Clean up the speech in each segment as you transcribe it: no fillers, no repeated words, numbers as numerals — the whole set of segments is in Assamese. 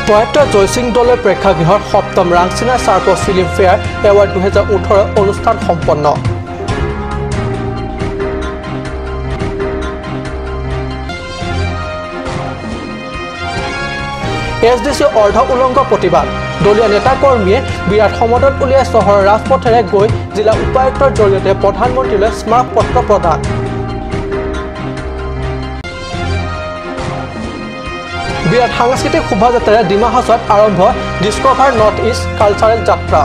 প্ৰয়াত জয়সিং দলৈ প্ৰেক্ষাগৃহৰ সপ্তম ৰাংচিনা চাৰ্প ফিল্মফেয়াৰ এৱাৰ্ড 2018 অনুষ্ঠান সম্পন্ন। এছ ডি চি অৰ্ধ উলংগ প্ৰতিবাদ। দলীয় নেতাকৰ্মীয়ে বিৰাট সমদল উলিয়াই চহৰৰ ৰাজপথেৰে গৈ জিলা উপায়ুক্তৰ জৰিয়তে প্ৰধানমন্ত্ৰীলৈ স্মাৰকপত্ৰ প্ৰদান। বিৰাট সাংস্কৃতিক শোভাযাত্ৰাৰে ডিমা হাছাওত আৰম্ভ ডিস্কভাৰ নৰ্থ ইষ্ট কালচাৰেল যাত্ৰা।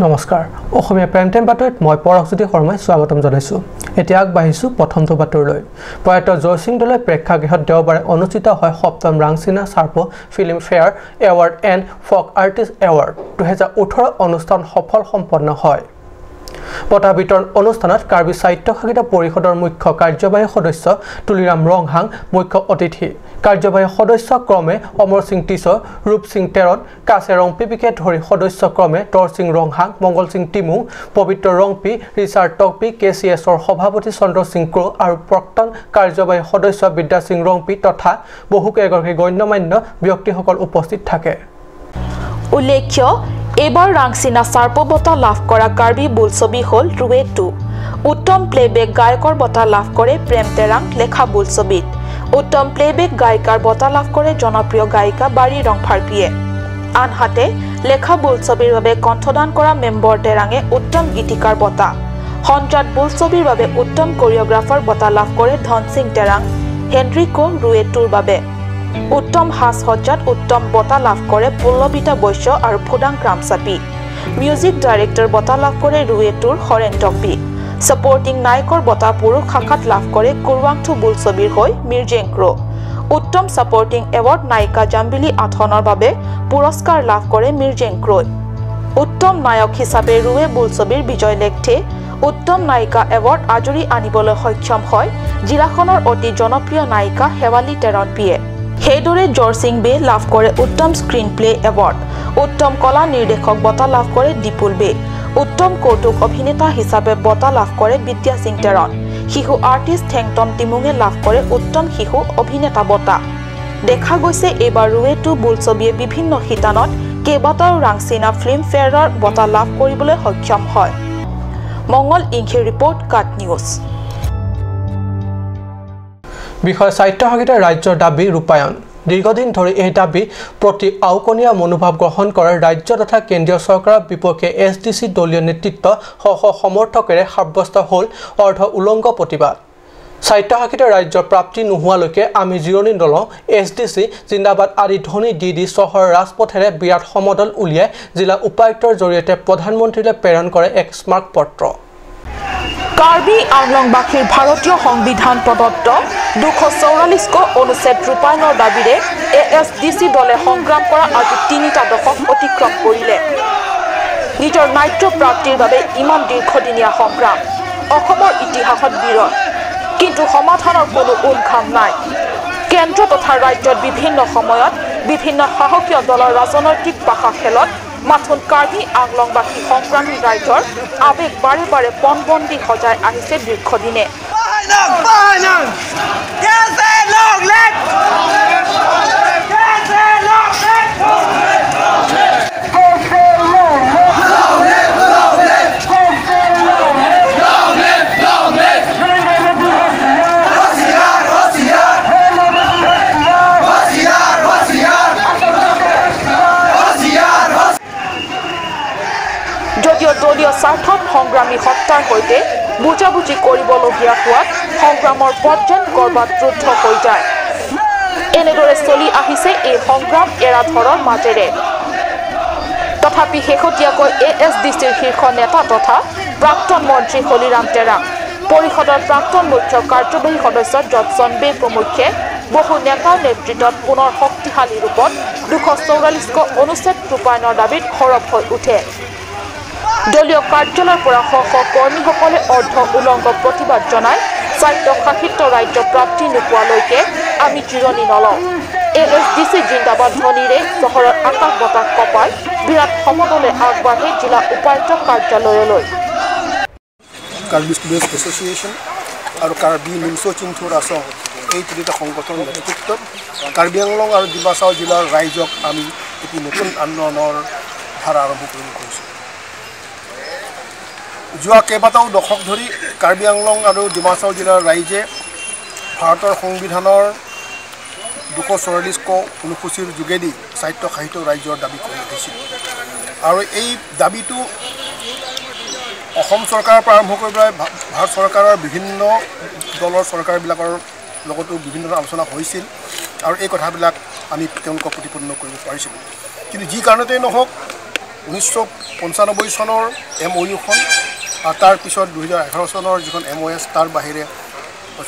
নমস্কাৰ, অসমীয়া প্ৰাইম টাইম বাতৰিত মই পৰশজ্যোতি শৰ্মাই স্বাগতম জনাইছোঁ। এতিয়া আগবাঢ়িছোঁ প্ৰথমটো বাতৰিলৈ। প্ৰয়াত জয়সিং দলৈ প্ৰেক্ষাগৃহত দেওবাৰে অনুষ্ঠিত হয় সপ্তম ৰাংচিনা sharp Filmfare award and folk artist award 2018 অনুষ্ঠান সফল সম্পন্ন হয়। বঁটা বিতৰণ অনুষ্ঠানত কাৰ্বি স্বায়ত্তশাসিত পৰিষদৰ মুখ্য কাৰ্যবাহী সদস্য তুলিৰাম ৰংহাং মুখ্য অতিথি, কাৰ্যবাহী সদস্য ক্ৰমে অমৰ সিং টিছ, ৰূপ সিং টেৰণ, কাছে ৰংপিপিকে ধৰি সদস্য ক্ৰমে তৰসিং ৰংহাং, মংগল সিং টিমুং, পবিত্ৰ ৰংপি, ৰিচাৰ্ড টকপি, কে চি এছৰ সভাপতি চন্দ্ৰ সিং ক্ৰ' আৰু প্ৰাক্তন কাৰ্যবাহী সদস্য বিদ্যা সিং ৰংপি তথা বহুকেইগৰাকী গণ্যমান্য ব্যক্তিসকল উপস্থিত থাকে। উল্লেখ্য, এইবাৰ ৰাংচিনা চাৰ্প বঁটা লাভ কৰা কাৰ্বি বোলছবি হ'ল ৰুৱে টু। উত্তম প্লেবেক গায়কৰ বঁটা লাভ কৰে প্ৰেম তেৰাং লেখা বোলছবিত। উত্তম প্লেবেক গায়িকাৰ বঁটা লাভ কৰে জনপ্ৰিয় গায়িকা বাৰী ৰংফাৰপিয়ে। আনহাতে লেখা বোলছবিৰ বাবে কণ্ঠদান কৰা মেম্বৰ তেৰাঙে উত্তম গীতিকাৰ বঁটা, সঞ্জাত বোলছবিৰ বাবে উত্তম কৰিঅ'গ্ৰাফাৰ বঁটা লাভ কৰে ধনসিং তেৰাং হেনৰিকো ৰুৱে টুৰ বাবে। উত্তম সাজসজ্জাত উত্তম বঁটা লাভ কৰে পল্লৱিতা বৈশ্য আৰু ফুডাং ক্ৰামচাপি। মিউজিক ডাইৰেক্টৰ বঁটা লাভ কৰে ৰুৱে টুৰ হৰেণ টকবি। ছাপৰ্টিং নায়কৰ বঁটা পুৰুষ শাখাত লাভ কৰে কুৰুৱাংথু বোলছবিৰ হৈ মিৰ্জেং ক্ৰ'। উত্তম ছাপৰ্টিং এৱাৰ্ড নায়িকা জাম্বিলি আথনৰ বাবে পুৰস্কাৰ লাভ কৰে মিৰ্জেং ক্ৰ'ই। উত্তম নায়ক হিচাপে ৰুৱে বোলছবিৰ বিজয় লেখথে উত্তম নায়িকা এৱাৰ্ড আজৰি আনিবলৈ সক্ষম হয় জিলাখনৰ অতি জনপ্ৰিয় নায়িকা শেৱালী টেৰণপিয়ে। সেইদৰে জৰসিং বে লাভ কৰে উত্তম স্ক্ৰীণ প্লে এৱাৰ্ড। উত্তম কলা নিৰ্দেশক বঁটা লাভ কৰে দিপুল বে। উত্তম কৌতুক অভিনেতা হিচাপে বঁটা লাভ কৰে বিদ্যা সিং টেৰণ। শিশু আৰ্টিষ্ট থেংটন টিমুঙে লাভ কৰে উত্তম শিশু অভিনেতা বঁটা। দেখা গৈছে এইবাৰ ৰুৱে টু বোলছবিয়ে বিভিন্ন শিতানত কেইবাটাও ৰাংচিনা ফিল্মফেয়াৰৰ বঁটা লাভ কৰিবলৈ সক্ষম হয়। মংগল ইংখিৰ ৰিপৰ্ট, কাট নিউজ। বিষয় স্বায়ত্তশাসিত ৰাজ্যৰ দাবী ৰূপায়ণ। দীৰ্ঘদিন ধৰি এই দাবী প্ৰতি আওকণীয়া মনোভাৱ গ্ৰহণ কৰাৰ ৰাজ্য তথা কেন্দ্ৰীয় চৰকাৰৰ বিপক্ষে এছ ডি চি দলীয় নেতৃত্ব শ শ সমৰ্থকেৰে সাব্যস্ত হ'ল অৰ্ধ উলংগ প্ৰতিবাদ। স্বায়ত্তশাসিত ৰাজ্যৰ প্ৰাপ্তি নোহোৱালৈকে আমি জিৰণি নলওঁ, এছ ডি চি জিন্দাবাদ আদি ধ্বনি দি দি চহৰৰ ৰাজপথেৰে বিৰাট সমদল উলিয়াই জিলা উপায়ুক্তৰ জৰিয়তে প্ৰধানমন্ত্ৰীলৈ প্ৰেৰণ কৰে এক স্মাৰকপত্ৰ। কাৰ্বি আংলংবাসীৰ ভাৰতীয় সংবিধান প্ৰদত্ত 244 অনুচ্ছেদ ৰূপায়ণৰ দাবীৰে এ এছ ডি চি দলে সংগ্ৰাম কৰা আজি 3টা দশক অতিক্ৰম কৰিলে। নিজৰ ন্যায্য প্ৰাপ্তিৰ বাবে ইমান দীৰ্ঘদিনীয়া সংগ্ৰাম অসমৰ ইতিহাসত বিৰল, কিন্তু সমাধানৰ কোনো উমঘাম নাই। কেন্দ্ৰ তথা ৰাজ্যত বিভিন্ন সময়ত বিভিন্ন শাসকীয় দলৰ ৰাজনৈতিক পাশা খেলত মাথোন কাৰ্বি আংলংবাসী সংগ্ৰামী ৰাইজৰ আৱেগ বাৰে বাৰে পণবন্দী সজাই আহিছে দীৰ্ঘদিনে। যদিও দলীয় স্বাৰ্থত সংগ্ৰামী সত্তাৰ সৈতে বুজাবুজি কৰিবলগীয়া হোৱাত সংগ্ৰামৰ পথ যেন কৰবাত ৰুদ্ধ হৈ যায়। এনেদৰে চলি আহিছে এই সংগ্ৰাম এৰা ধৰৰ মাজেৰে। তথাপি শেহতীয়াকৈ এ এছ ডি চিৰ শীৰ্ষ নেতা তথা প্ৰাক্তন মন্ত্ৰী হলিৰাম তেৰাং, পৰিষদৰ প্ৰাক্তন মুখ্য কাৰ্যবাহী সদস্য জডছন বে প্ৰমুখ্যে বহু নেতাৰ নেতৃত্বত পুনৰ শক্তিশালী ৰূপত 244 অনুচ্ছেদ ৰূপায়ণৰ দাবীত সৰব হৈ উঠে। দলীয় কাৰ্যালয়ৰ পৰা শ শ কৰ্মীসকলে অৰ্ধ উলংগ প্ৰতিবাদ জনাই স্বায়ত্তশাসিত ৰাজ্য প্ৰাপ্তি নোপোৱালৈকে আমি জিৰণি নলওঁ, এ এছ ডি চি জিন্দাবাদ ধ্বনিৰে চহৰৰ আকাশ বতাহ কঁপাই বিৰাট সমদলে আগবাঢ়ে জিলা উপায়ুক্ত কাৰ্যালয়লৈ। কাৰ্বি ষ্টুডেণ্টছ এছ'চিয়েশ্যন আৰু কাৰ্বি নিমচো চিংথুৰ আছং এই তিনিটা সংগঠনৰ নেতৃত্বত কাৰ্বি আংলং আৰু ডিমা হাছাও জিলাৰ ৰাইজক আমি এটি নতুন আন্দোলনৰ ধাৰা আৰম্ভ কৰিব খুজিছোঁ। যোৱা কেইবাটাও দশক ধৰি কাৰ্বি আংলং আৰু ডিমা হাছাও জিলাৰ ৰাইজে ভাৰতৰ সংবিধানৰ 244 ক অনুসূচীৰ যোগেদি স্বায়ত্তশাসিত ৰাজ্যৰ দাবী কৰি উঠিছিল আৰু এই দাবীটো অসম চৰকাৰৰ পৰা আৰম্ভ কৰি পেলাই ভাৰত চৰকাৰৰ বিভিন্ন দলৰ চৰকাৰবিলাকৰ লগতো বিভিন্ন আলোচনা হৈছিল আৰু এই কথাবিলাক আমি তেওঁলোকক প্ৰতিপন্ন কৰিব পাৰিছিলোঁ। কিন্তু যি কাৰণতেই নহওক 1995 চনৰ MOUখন আৰু তাৰপিছত 2011 চনৰ যিখন MOS তাৰ বাহিৰে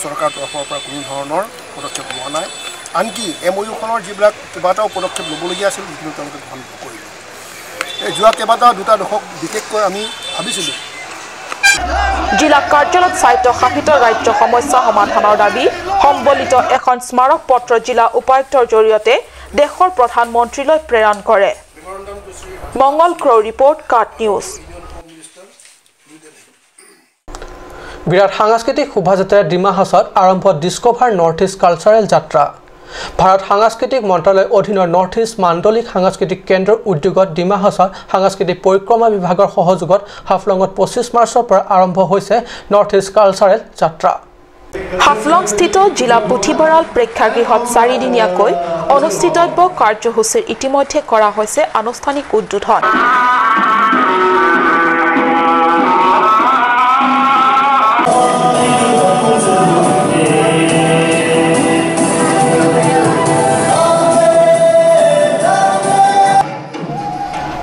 চৰকাৰৰ তৰফৰ পৰা কোনো ধৰণৰ পদক্ষেপ লোৱা নাই। আনকি MOUখনৰ যিবিলাক কেইবাটাও পদক্ষেপ ল'বলগীয়া আছিল সেইখিনি তেওঁলোকে গ্ৰহণ নকৰিলে। এই যোৱা কেইবাটাও দুটা দশক বিশেষকৈ আমি ভাবিছিলোঁ। জিলা কাৰ্যালয়ত স্বায়ত্তশাসিত ৰাজ্য সমস্যা সমাধানৰ দাবী সম্বলিত এখন স্মাৰক পত্ৰ জিলা উপায়ুক্তৰ জৰিয়তে দেশৰ প্ৰধানমন্ত্ৰীলৈ প্ৰেৰণ কৰে। মংগল ক্ৰ' ৰিপৰ্ট, কাট নিউজ। বিৰাট সাংস্কৃতিক শোভাযাত্ৰাৰে ডিমা হাছাওত আৰম্ভ ডিস্কভাৰ নৰ্থ ইষ্ট কালচাৰেল যাত্ৰা। ভাৰত সাংস্কৃতিক মন্ত্ৰালয়ৰ অধীনৰ নৰ্থ ইষ্ট মাণ্ডলিক সাংস্কৃতিক কেন্দ্ৰৰ উদ্যোগত ডিমা হাছাও সাংস্কৃতিক পৰিক্ৰমা বিভাগৰ সহযোগত হাফলঙত 25 মাৰ্চৰ পৰা আৰম্ভ হৈছে নৰ্থ ইষ্ট কালচাৰেল যাত্ৰা। হাফলংস্থিত জিলা পুথিভঁৰাল প্ৰেক্ষাগৃহত চাৰিদিনীয়াকৈ অনুষ্ঠিতব্য কাৰ্যসূচীৰ ইতিমধ্যে কৰা হৈছে আনুষ্ঠানিক উদ্বোধন।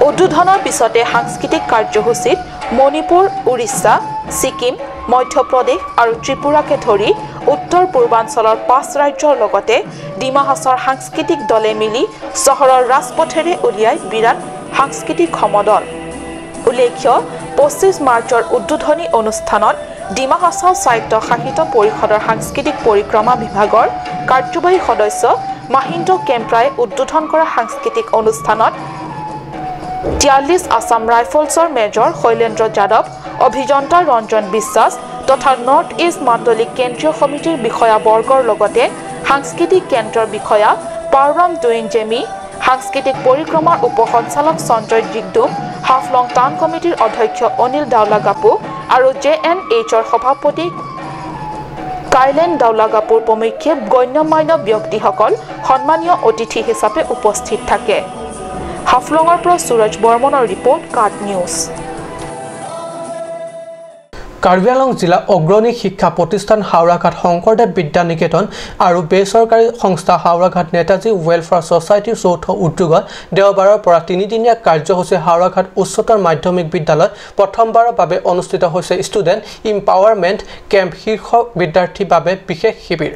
উদ্বোধনৰ পিছতে সাংস্কৃতিক কাৰ্যসূচীত মণিপুৰ, উৰিষ্যা, ছিকিম, মধ্যপ্ৰদেশ আৰু ত্ৰিপুৰাকে ধৰি উত্তৰ পূৰ্বাঞ্চলৰ 5 ৰাজ্যৰ লগতে ডিমা হাছাওৰ সাংস্কৃতিক দলে মিলি চহৰৰ ৰাজপথেৰে উলিয়াই বিৰাট সাংস্কৃতিক সমদল। উল্লেখ্য 25 মাৰ্চৰ উদ্বোধনী অনুষ্ঠানত ডিমা হাছাও স্বায়ত্তশাসিত পৰিষদৰ সাংস্কৃতিক পৰিক্ৰমা বিভাগৰ কাৰ্যবাহী সদস্য মাহিন্দ্ৰ কেম্প্ৰাই উদ্বোধন কৰা সাংস্কৃতিক অনুষ্ঠানত 43 আছাম ৰাইফলছৰ মেজৰ শৈলেন্দ্ৰ যাদৱ, অভিযন্তা ৰঞ্জন বিশ্বাস তথা নৰ্থ ইষ্ট মাণ্ডলিক কেন্দ্ৰীয় সমিতিৰ বিষয়াবৰ্গৰ লগতে সাংস্কৃতিক কেন্দ্ৰৰ বিষয়া পাৰৰাম ডুইনজেমি, সাংস্কৃতিক পৰিক্ৰমাৰ উপসঞ্চালক সঞ্জয় জিগডুম, হাফলং টাউন কমিটিৰ অধ্যক্ষ অনিল দাওলাগাপু আৰু JNHৰ সভাপতি কাইলেন দাওলাগাপুৰ প্ৰমুখ্যে গণ্যমান্য ব্যক্তিসকল সন্মানীয় অতিথি হিচাপে উপস্থিত থাকে। হাফলঙৰ পৰা সুৰজ বৰ্মনৰ ৰিপৰ্ট, কাট নিউজ। কাৰ্বি আংলং জিলা অগ্ৰণী শিক্ষা প্ৰতিষ্ঠান হাওৰাঘাট শংকৰদেৱ বিদ্যা নিকেতন আৰু বেচৰকাৰী সংস্থা হাওৰাঘাট নেতাজী ৱেলফেয়াৰ ছ'চাইটিৰ যৌথ উদ্যোগত দেওবাৰৰ পৰা তিনিদিনীয়া কাৰ্যসূচী হাওৰাঘাট উচ্চতৰ মাধ্যমিক বিদ্যালয়ত প্ৰথমবাৰৰ বাবে অনুষ্ঠিত হৈছে ষ্টুডেণ্ট ইম্পাৱাৰমেণ্ট কেম্প শীৰ্ষক বিদ্যাৰ্থীৰ বাবে বিশেষ শিবিৰ।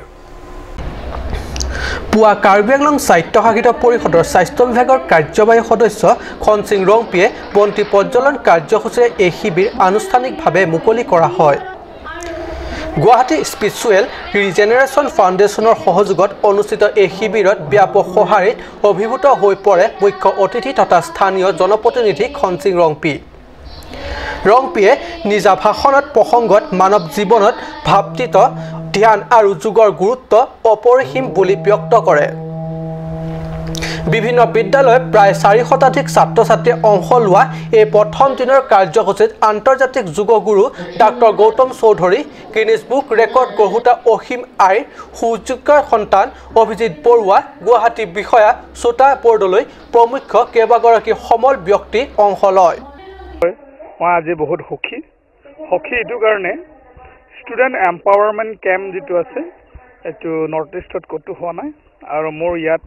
পুৱা কাৰ্বি আংলং স্বায়ত্তশাসিত পৰিষদৰ স্বাস্থ্য বিভাগৰ কাৰ্যবাহী সদস্য খনসিং ৰংপিয়ে বন্তি প্ৰজ্বলন কাৰ্যসূচীৰে এই শিবিৰ আনুষ্ঠানিকভাৱে মুকলি কৰা হয়। গুৱাহাটী স্পিৰিচুৱেল ৰিজেনেৰেশ্যন ফাউণ্ডেশ্যনৰ সহযোগত অনুষ্ঠিত এই শিবিৰত ব্যাপক সঁহাৰিত অভিভূত হৈ পৰে মুখ্য অতিথি তথা স্থানীয় জনপ্ৰতিনিধি খনসিং ৰংপি। ৰংপিয়ে নিজা ভাষণত প্ৰসংগত মানৱ জীৱনত ভাৱিত ধ্যান আৰু যোগৰ গুৰুত্ব অপৰিসীম বুলি ব্যক্ত কৰে। বিভিন্ন বিদ্যালয়ত প্ৰায় 4 শতাধিক ছাত্ৰ ছাত্ৰীয়ে অংশ লোৱা এই প্ৰথম দিনৰ কাৰ্যসূচীত আন্তৰ্জাতিক যোগগুৰু doctor Gautam Choudhury, Guinness book record গঢ়োতা অসীম আইৰ সুযোগ্য সন্তান অভিজিত বৰুৱা, গুৱাহাটী বিষয়া শ্ৰোতা বৰদলৈ প্ৰমুখ্য কেইবাগৰাকী সমল ব্যক্তি অংশ লয়। মই আজি বহুত সুখী এইটো কাৰণে ষ্টুডেণ্ট এম্পাৱাৰমেণ্ট কেম্প যিটো আছে এইটো নৰ্থ ইষ্টত ক'তো হোৱা নাই আৰু মোৰ ইয়াত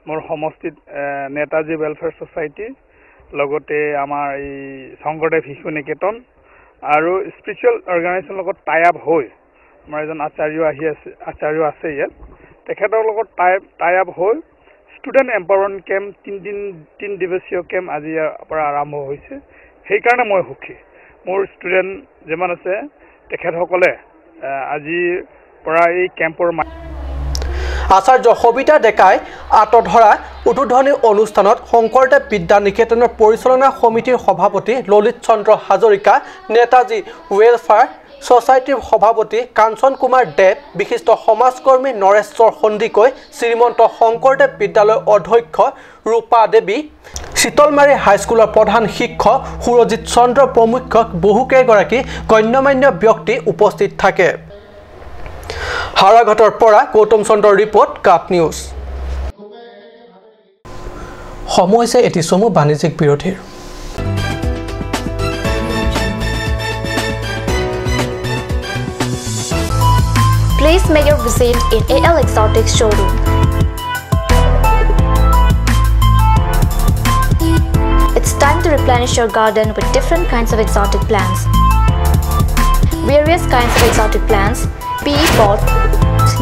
মোৰ সমষ্টিত নেতাজী ৱেলফেয়াৰ ছ'চাইটি লগতে আমাৰ এই শংকৰদেৱ শিশু নিকেতন আৰু স্পিৰিচুৱেল অৰ্গেনাইজেশ্যনৰ লগত টাই আপ হৈ আমাৰ এজন আচাৰ্য আহি আছে, আচাৰ্য আছে ইয়াত, তেখেতৰ লগত টাই আপ হৈ ষ্টুডেণ্ট এম্পাৱাৰমেণ্ট কেম্প তিনি দিৱসীয় কেম্প আজি ইয়াৰ পৰা আৰম্ভ হৈছে। সেইকাৰণে মই সুখী। মোৰ ষ্টুডেণ্ট যিমান আছে তেখেতসকলে আজিৰ পৰা এই কেম্পৰ আচাৰ্য সবিতা ডেকাই আঁতত ধৰা উদ্বোধনী অনুষ্ঠানত শংকৰদেৱ বিদ্যা নিকেতনৰ পৰিচালনা সমিতিৰ সভাপতি ললিত চন্দ্ৰ হাজৰিকা, নেতাজী ৱেলফেয়াৰ ছ'চাইটিৰ সভাপতি কাঞ্চন কুমাৰ দেৱ, বিশিষ্ট সমাজকৰ্মী নৰেশ্বৰ সন্দিকৈ, শ্ৰীমন্ত শংকৰদেৱ বিদ্যালয়ৰ অধ্যক্ষ ৰূপা দেৱী, শীতলমাৰী হাইস্কুলৰ প্ৰধান শিক্ষক সুৰজিৎ চন্দ্ৰ প্ৰমুখ্য বহুকেইগৰাকী গণ্যমান্য ব্যক্তি উপস্থিত থাকে। হাওৰাঘাটৰ পৰা গৌতম চন্দ্ৰৰ ৰিপৰ্ট, কাট নিউজ। সময় হৈছে এটি চমু বাণিজ্যিক বিৰোধীৰ। Please make your visit in AL Exotic Showroom. It's time to replenish your garden with different kinds of exotic plants. Various kinds of exotic plants, PE pots,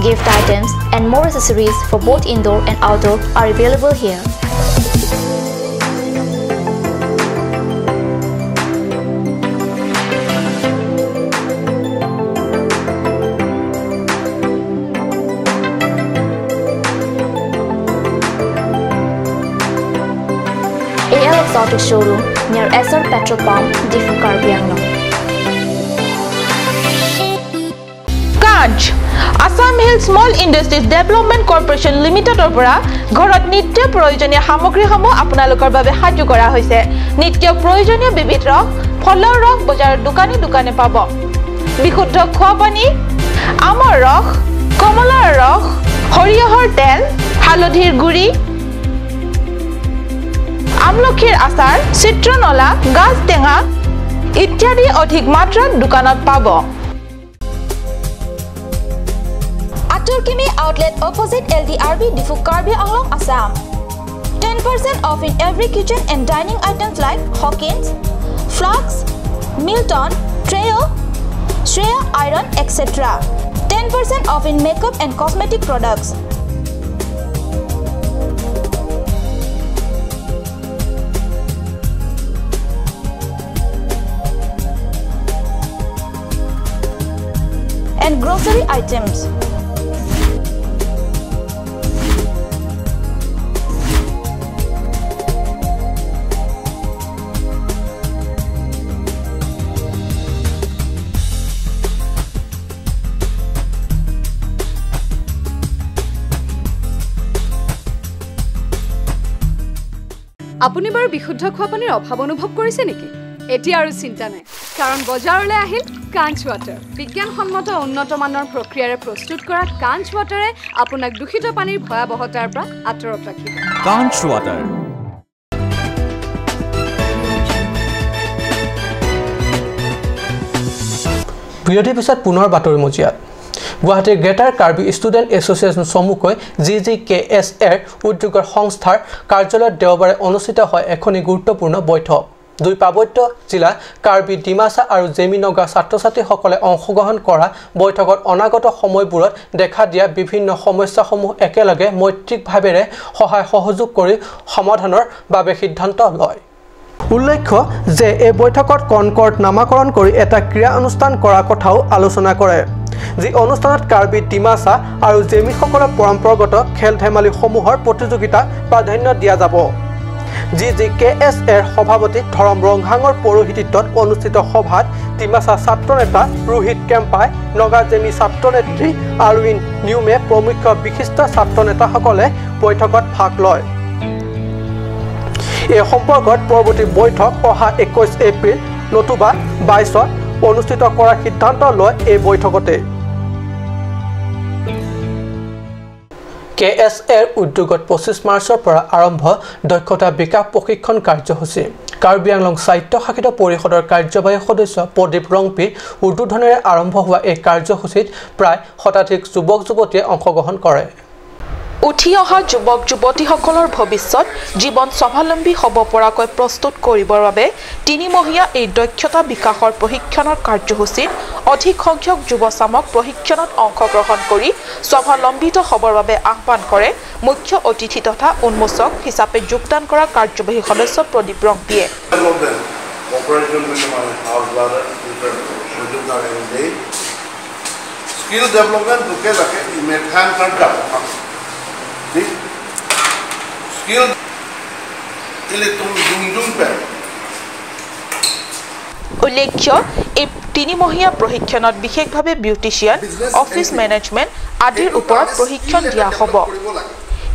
gift items and more accessories for both indoor and outdoor are available here. AL Exotic Showroom near SR Petrol Pump, Diphu Karbi Anglong. Kanch Assam Hill Small Industries Development Corporation লিমিটেডৰ পৰা ঘৰত নিত্য প্ৰয়োজনীয় সামগ্ৰীসমূহ আপোনালোকৰ বাবে সাজু কৰা হৈছে। নিত্য প্ৰয়োজনীয় বিবিধ ৰস, ফলৰ ৰস বজাৰৰ দোকানে দোকানে পাব। বিশুদ্ধ খোৱা পানী, আমৰ ৰস, কমলাৰ ৰস, সৰিয়হৰ তেল, হালধিৰ গুড়ি, আমলখিৰ আচাৰ, চিত্ৰনলা, গাজ টেঙা ইত্যাদি অধিক মাত্ৰাত দোকানত পাব। Aturkimi outlet opposite LDRB Diphu Karbi Anglong, Assam. 10% off in every kitchen and dining items like Hawkins, Flux, Milton, Treo, Shreya Iron, etc. 10% off in makeup and cosmetic products. And grocery items. আপুনি বাৰু বিশুদ্ধ খোৱা পানীৰ অভাৱ অনুভৱ কৰিছে নেকি? এতিয়া আৰু চিন্তা নাই, কাৰণ বজাৰলৈ আহিল কাঞ্চ ৱাটাৰ। বিজ্ঞানসন্মত উন্নত মানৰ প্ৰক্ৰিয়াৰে প্ৰস্তুত কৰা কাঞ্চ ৱাটাৰে আপোনাক দূষিত পানীৰ ভয়াৱহতাৰ পৰা আঁতৰত ৰাখিব। কাঞ্চ ৱাটাৰ। বিৰতিৰ পিছত পুনৰ বাতৰি মজিয়াত। গুৱাহাটীৰ গ্ৰেটাৰ কাৰ্বি ষ্টুডেণ্ট এছ'চিয়েশ্যন চমুকৈ জি জি কে এছ এৰ উদ্যোগৰ সংস্থাৰ কাৰ্যালয়ত দেওবাৰে অনুষ্ঠিত হয় এখনি গুৰুত্বপূৰ্ণ বৈঠক। দুই পাৰ্বত্য জিলা কাৰ্বি ডিমাচা আৰু জেমি নগা ছাত্ৰ ছাত্ৰীসকলে অংশগ্ৰহণ কৰা বৈঠকত অনাগত সময়বোৰত দেখা দিয়া বিভিন্ন সমস্যাসমূহ একেলগে মৈত্ৰিকভাৱেৰে সহায় সহযোগ কৰি সমাধানৰ বাবে সিদ্ধান্ত লয়। উল্লেখ্য যে এই বৈঠকত কনকৰ্ড নামাকৰণ কৰি এটা ক্ৰীড়া অনুষ্ঠান কৰাৰ কথাও আলোচনা কৰে, যি অনুষ্ঠানত কাৰ্বি ডিমাচা আৰু জেমিসকলৰ পৰম্পৰাগত খেল ধেমালিসমূহৰ প্ৰতিযোগিতাক প্ৰাধান্য দিয়া যাব। জি জি কে এছ এৰ সভাপতি ধৰম ৰংহাঙৰ পৌৰোহিত্যত অনুষ্ঠিত সভাত ডিমাচা ছাত্ৰ নেতা ৰোহিত কেম্পাই, নগা জেমি ছাত্ৰ নেত্ৰী আৰউইন নিউমে প্ৰমুখ্য বিশিষ্ট ছাত্ৰ নেতাসকলে বৈঠকত ভাগ লয়। এই সম্পৰ্কত পৰৱৰ্তী বৈঠক অহা 21 এপ্ৰিল নতুবা 22ত অনুষ্ঠিত কৰাৰ সিদ্ধান্ত লয় এই বৈঠকতে। কে এছ এৰ উদ্যোগত 25 মাৰ্চৰ পৰা আৰম্ভ দক্ষতা বিকাশ প্ৰশিক্ষণ কাৰ্যসূচী। কাৰ্বি আংলং স্বায়ত্তশাসিত পৰিষদৰ কাৰ্যবাহী সদস্য প্ৰদীপ ৰংপিৰ উদ্বোধনেৰে আৰম্ভ হোৱা এই কাৰ্যসূচীত প্ৰায় শতাধিক যুৱক যুৱতীয়ে অংশগ্ৰহণ কৰে। উঠি অহা যুৱক যুৱতীসকলৰ ভৱিষ্যত জীৱন স্বাৱলম্বী হ'ব পৰাকৈ প্ৰস্তুত কৰিবৰ বাবে তিনিমহীয়া এই দক্ষতা বিকাশৰ প্ৰশিক্ষণৰ কাৰ্যসূচীত অধিক সংখ্যক যুৱচামক প্ৰশিক্ষণত অংশগ্ৰহণ কৰি স্বাৱলম্বিত হ'বৰ বাবে আহ্বান কৰে মুখ্য অতিথি তথা উন্মোচক হিচাপে যোগদান কৰা কাৰ্যবাহী সদস্য প্ৰদীপ ৰংপিয়ে। উল্লেখ্য এই তিনিমহীয়া প্ৰশিক্ষণত বিশেষভাৱে বিউটিচিয়ান, অফিচ মেনেজমেণ্ট আদিৰ ওপৰত প্ৰশিক্ষণ দিয়া হ'ব।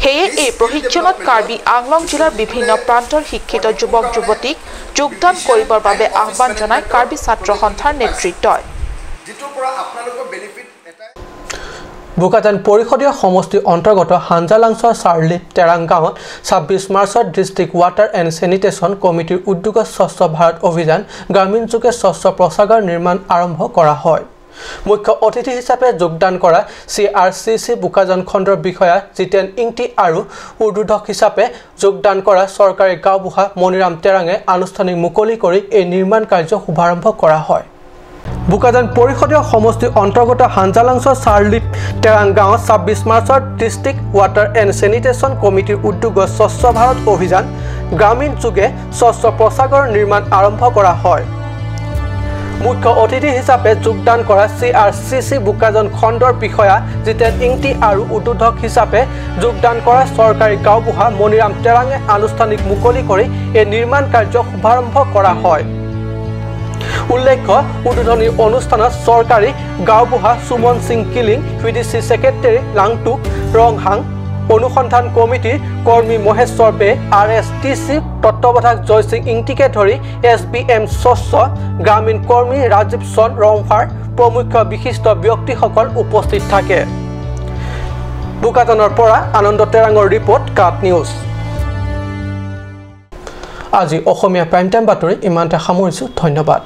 সেয়ে এই প্ৰশিক্ষণত কাৰ্বি আংলং জিলাৰ বিভিন্ন প্ৰান্তৰ শিক্ষিত যুৱক যুৱতীক যোগদান কৰিবৰ বাবে আহ্বান জনায় কাৰ্বি ছাত্ৰ সন্থাৰ নেতৃত্বই। বোকাজান পৰিষদীয় সমষ্টিৰ অন্তৰ্গত হাঞ্জালাংছৰ চাৰ্লি টেৰাং গাঁৱত 26 মাৰ্চত ডিষ্ট্ৰিক্ট ৱাটাৰ এণ্ড চেনিটেশ্যন কমিটিৰ উদ্যোগত স্বচ্ছ ভাৰত অভিযান গ্ৰামীণ যোগে স্বচ্ছ প্ৰচাগাৰ নিৰ্মাণ আৰম্ভ কৰা হয়। মুখ্য অতিথি হিচাপে যোগদান কৰা CRCC Bokajan খণ্ডৰ বিষয়া জিতেন ইংটি আৰু উদ্বোধক হিচাপে যোগদান কৰা চৰকাৰী গাঁওবুঢ়া মণিৰাম টেৰাঙে আনুষ্ঠানিক মুকলি কৰি এই নিৰ্মাণ কাৰ্য শুভাৰম্ভ কৰা হয়। বোকাজান পৰিষদীয় সমষ্টিৰ অন্তৰ্গত হাঞ্জালাংছৰ চাৰ্লি টেৰাং গাঁৱত 26 মাৰ্চত ডিষ্ট্ৰিক্ট ৱাটাৰ এণ্ড চেনিটেশ্যন কমিটিৰ উদ্যোগত স্বচ্ছ ভাৰত অভিযান গ্ৰামীণ যোগে স্বচ্ছ প্ৰচাগাৰ নিৰ্মাণ আৰম্ভ কৰা হয়। মুখ্য অতিথি হিচাপে যোগদান কৰা CRCC Bokajan খণ্ডৰ বিষয়া জিতেন ইংটি আৰু উদ্বোধক হিচাপে যোগদান কৰা চৰকাৰী গাঁওবুঢ়া মণিৰাম টেৰাঙে আনুষ্ঠানিক মুকলি কৰি এই নিৰ্মাণ কাৰ্য শুভাৰম্ভ কৰা হয়। উল্লেখ্য, উদ্বোধনী অনুষ্ঠানত চৰকাৰী গাঁওবুঢ়া Suman Singh killing, VDC secretary Langtuk Ronghang, অনুসন্ধান কমিটিৰ কৰ্মী মহেশ্বৰ বে, RSTC তত্ত্বাৱধায়ক জয়সিং ইংটিকে ধৰি SBM স্বচ্ছ গ্ৰামীণ কৰ্মী ৰাজীৱ চন্দ ৰংফাৰ প্ৰমুখ বিশিষ্ট ব্যক্তিসকল উপস্থিত থাকে। বোকাজানৰ পৰা আনন্দ টেৰাঙৰ ৰিপৰ্ট, কাট নিউজ। আজি অসমীয়া প্ৰাইম টাইম বাতৰি ইমানতে সামৰিছোঁ। ধন্যবাদ।